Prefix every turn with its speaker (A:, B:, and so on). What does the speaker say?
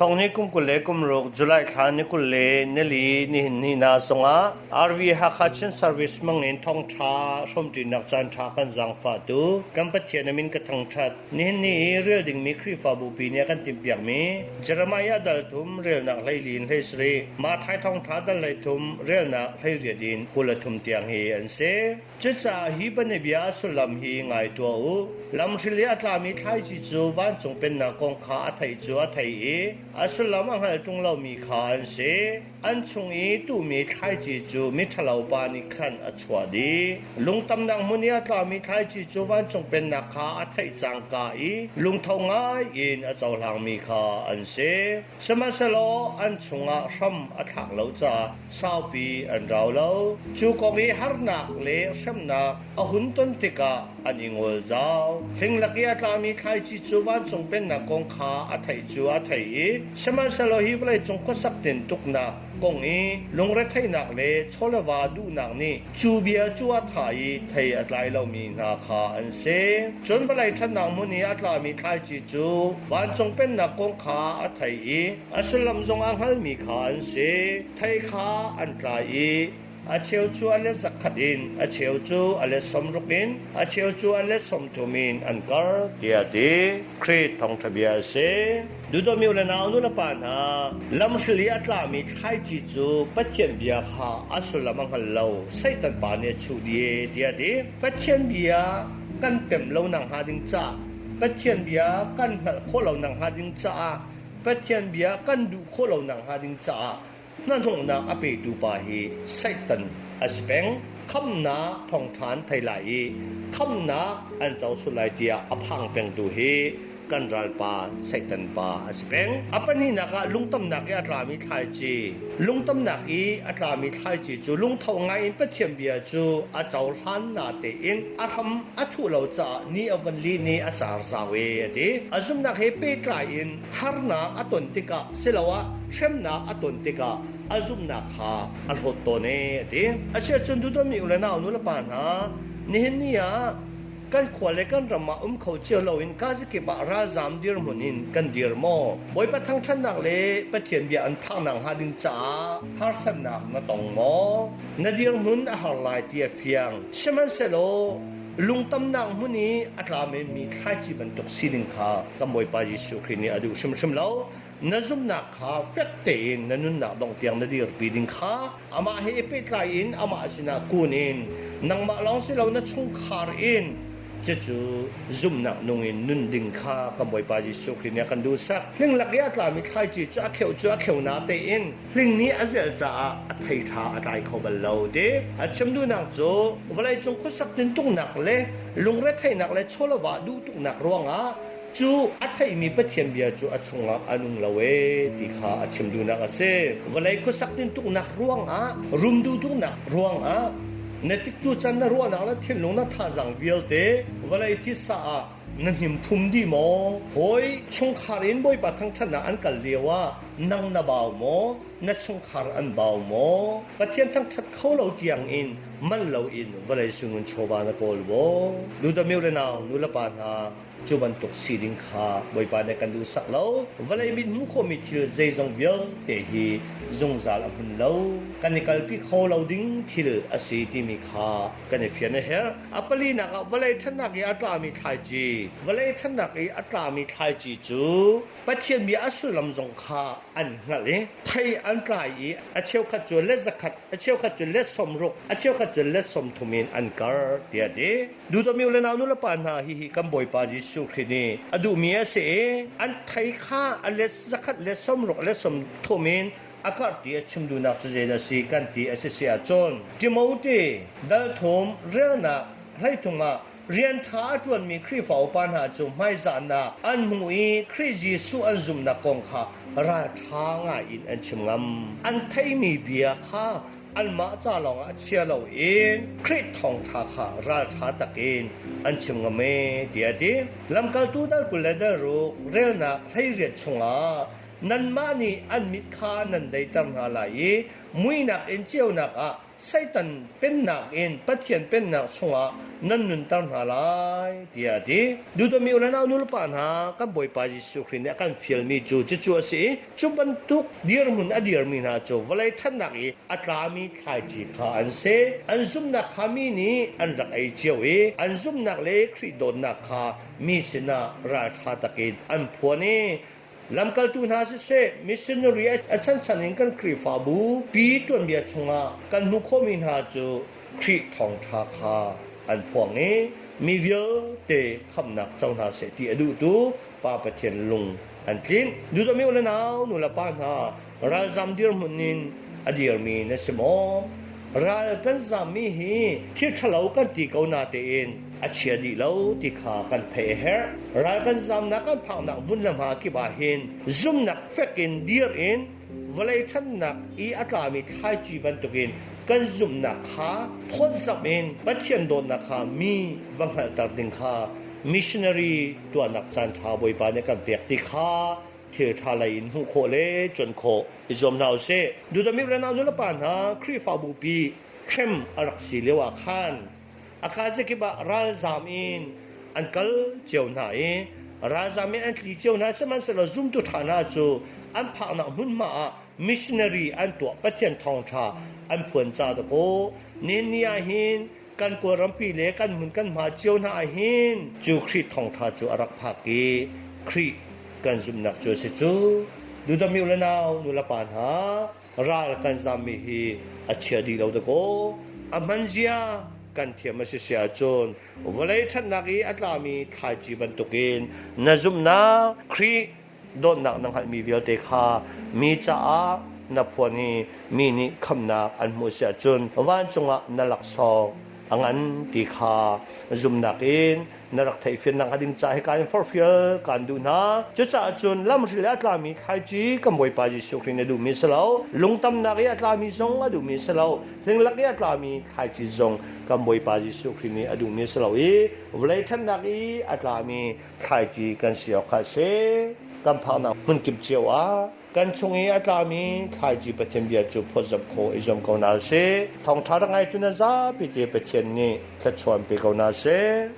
A: Thong ni kum 20 le kum ruk July thla ni 20 le nili nihin ni na zongah RV Hakha Chin Service mangin thawngṭha hrawmṭinak caanṭha kan zaangfahtu kan Pathian a min ka thangṭhat. Nihin ni i rel dingmi Khrihfabu pi nih a kan timhpiakmi Jeremiah dal thum relnak 14 in 17, Matthai thawngṭha dal 13 relnak 18 in 23 tiang hi an si. Cucaah hi bianabia a sullam hi ngai tuah u. Lamhril i a tlami thlaici cu vancung pennak kong kha a theih cu a thei i a sullam a hngal ṭung lomi kha an si. An chung i tuhmi thlaici cu miṭhalopa nih khan a chuah dih. Lungtamnak hmun i a tlami thlaici cu vancung pennak kha a theih cangka i lungtho ngai in a cohlangmi kha an si. Sihmanhsehlaw an chungah hram a thlak lo caah saupi an rau lo. Cu kong i harnak le hremnak a hun ton tikah an i ngol zau. Hling lak i a tlami thlaici cu vancung pennak kong kha a theih cu a thei i sihmanhsehlaw hi vawleicung khuasak tintuknak kong i lungretheihnak le chawleva duhnak nih cu bia cu a tha i thei a tlai lomi hna kha an si. Cun vawlei ṭhatnak hmun i a tlami thlaici cu vancung pennak kong kha a thei i a sullam zong a hngalmi kha an si. Thei kha an tlai i a cheu cu a let zakhat in, a cheu cu a let 60 in, a cheu cu a let 30 in an kar, tiah a ti. Khrih thawngṭha bia a si. Duhdawmi u le nau nu le pa hna, lamhril i a tlami thlaici cu Pathian bia kha a sullam a hngal lo, Satan pa nih a chuh dih e, tiah a ti. Pathian bia kan pem lo nakhnga ding caah, Pathian bia kan hngalh khawh lo nakhnga ding caah, Pathian bia kan duh khawh lo nakhnga ding caah hnahnawhnak a petu pa hi Satan a si peng. Khamnak thawngṭha an thei lai i khamnak an co sual lai tiah a phang pengtu hi kan ralpa Satan pa a si peng. A pahnihnak ah lungtamnak i a tlami thlaici. Lungtamnak i a tlami thlaici cu lungtho ngai in Pathian bia cu a cohlan na tein a hram a thuh lo caah ni a von lin i a car zau e a ti. A zumhnak he pehtlai in harnak a ton tikah siloah hremnak a ton tikah a zumhnak kha a hlawt tawn e a ti. Asiahcun duhdawmi u le nau nu le pa hna, nihin ni ah kan khua le kan ram ah um kho cio loin kazakip ah ralzaam dirhmun in kan dir maw? Bawipa thangṭhatnak le Pathian bia an phaknak hnga ding caah harsatnak na tong maw? Na dirhmun a har lai ti a fiang. Sihmanhsehlaw lungtamnak hmun i a tla menmi thlaici bantuk sining kha kan Bawipa Jesuh Khrih nih a duh hrimhrim lo. Na zumhnak kha fek tein na nunnak dongh tiang na dirpi ding kha amah he i pehtlai in amah sinah kun in nangmah lawng si lo na chungkhar in cucu zumhnak nung in nun ding kha kan Bawipa Jesuh Khrih nih a kan duhsak. Hling lak i a tlami thlaici cu a kheuh cu a kheu na tein hling nih a zelh caah a thei ṭha a tlai kho bal lo ti. A chim duhnak cu vawleicung khuasak tintuknak le lungretheihnak le chawlawah duhtuknak ruangah cu a theihmi Pathian bia cu a chungah a nung lo ee ti kha a chim duhnak a si. Vawlei khuasak tintuknak ruangah, rum duhtuknak ruangah na tikcu can na ruahnak le thinlung na thazaang vialte vawlei thisa ah na hnim phum dih maw? Hawi chungkhar in Bawipa thangṭhatnak an kal lio ah nang na bau maw? Na chungkhar an bau maw? Pathian thangṭhat kho lo tiang in man loin vawlei sungin chawva na kawl maw? Dudamiu le nau nu le pa hna, cu bantuk si ding kha Bawipa nih kan duhsak lo. Vawlei mit hmuh khawhmi thil zeizong vialte hi zungzal a hmun lo. Kan i kalpi kho lo ding thil a si timi kha kan i fian a herh. A palinak ah vawlei ṭhatnak i a tlami thlaici. Vawlei ṭhatnak i a tlami thlaici cu Pathian bia a sullam zong kha an hngalh i thei an tlai i a cheukhat cu let zakhat, a cheukhat cu let 60, a cheukhat cu let 30 in an kar tiah a ti. Duhdawmi u le nau nu le pa hna, hihi kan Bawipa Jesuh Khrih nih a duhmi a si i an thei kha a let zakhat, let 60, let 30 in a karh ti a chim duhnak cu zeidah a si kan ti a si si ahcun Timote dal thum relnak 13 ah rian ṭha a ṭuanmi Khrihfa upa hna cu hmaizahnak an hmu i Khrih Jesuh an zumhnak kong kha ralṭha ngai in an chim ngam. An theihmi bia kha anmah ca lawngah a chia loin Khrih thawngṭha kha ralṭha takin an chim ngam ee tiah a ti. Lamkaltu dal 20 le dal ruk relnak 18 chungah nanmah nih an mit kha nan deiter hna lai i muihnak in ceunak ah Satan pennak in Pathian pennak chungah nan nunter hna lai, tiah a ti. Duhdawmi u le nau nulepa hna, kan Bawipa Jesuh Khrih nih a kan fialmi cu cucu a si i cu bantuk dirhmun a dirmi hna cu vawlei ṭhatnak i a tlami thlaici kha an si. An zumhnak kha mi nih an rak ei cio i an zumhnak le Khrih dawtnak kha mi sinah ralṭha takin an phuan i Lamkaltu hna siseh, missionary a chanchan in kan Khrihfabu pi tuanbia chungah kan hmuh khawhmi hna cu Khrih thawngṭha kha an phuang i mi vialte khamhnak co hna seh ti a duhtu Pa Pathian lung an tlinh. Duhdawmi u le nau, nu le pa hna, ralzam dirhmun in a dirmi na si maw? Ral kan zammi hi thil ṭhalo kan ti ko natein a chia dih lo ti kha kan theih a herh. Ral kan zamnak kan phaknak hmun le hma kip ah hin zumnak fek in dir in vawlei ṭhannak i a tlami thlaici bantukin kan zumhnak kha phawtzamh in Pathian dawtnak kha mi va hngalhter ding kha missionary tuahnak caanṭha Bawipa nih kan pek ti kha thil ṭha lei in hmuh khawh le cuan khawh i zuam hna usih. Dudamir le nau nulepa hna Khrihfabu pi hrem a rak si lio ah khan a kazakip ah ralzam in an kal cio hna i ralzam in an tli cio hna. Sihmanhsehlaw zumtu ṭha hna cu an phaknak hmunhma ah missionary an tuah, Pathian thawngṭha an phuan ca dakaw nihin ni ah hin kan Kawlrampi le kan hmun kan hma cio hna ah hin cu Khrih thawngṭha cu a rak phak i Khrih kan zumhnak cu a si cu. Dudami u le nau nu le pa hna, ral kan zammi hi a chia dih lo dakaw. A hman zia kan thiam a si si ahcun vawlei ṭhatnak i a tlami thlaici bantukin na zumhnak Khrih dawtnak na hngalhmi vialte kha mi caah na phuan i mi nih khamhnak an hmuh si ahcun vancung ah na laksawng a ngan ti kha zumhnak in na rak theihfiannak hnga ding caah hika in forhfial kaan duh hna. Cucaah cun lamhri le a tlami thlaici kan Bawipa Jesuh Khrih nih a duhmi si lo, lungtamnak i a tlami zong a duhmi si lo, hlinglak i a tlami thlaici zong kan Bawipa Jesuh Khrih nih a duhmi si lo i vawlei ṭhatnak i a tlami thlaici kan si awk kha a si. Kan phaknak hmunkip cio ah kan chung i a tlami thlaici Pathian bia cu phawtzamh khawh i zuam ko hna usih. Thawngṭha rak ngaitu na zapi te Pathian nih thluachuah in pe ko hna seh.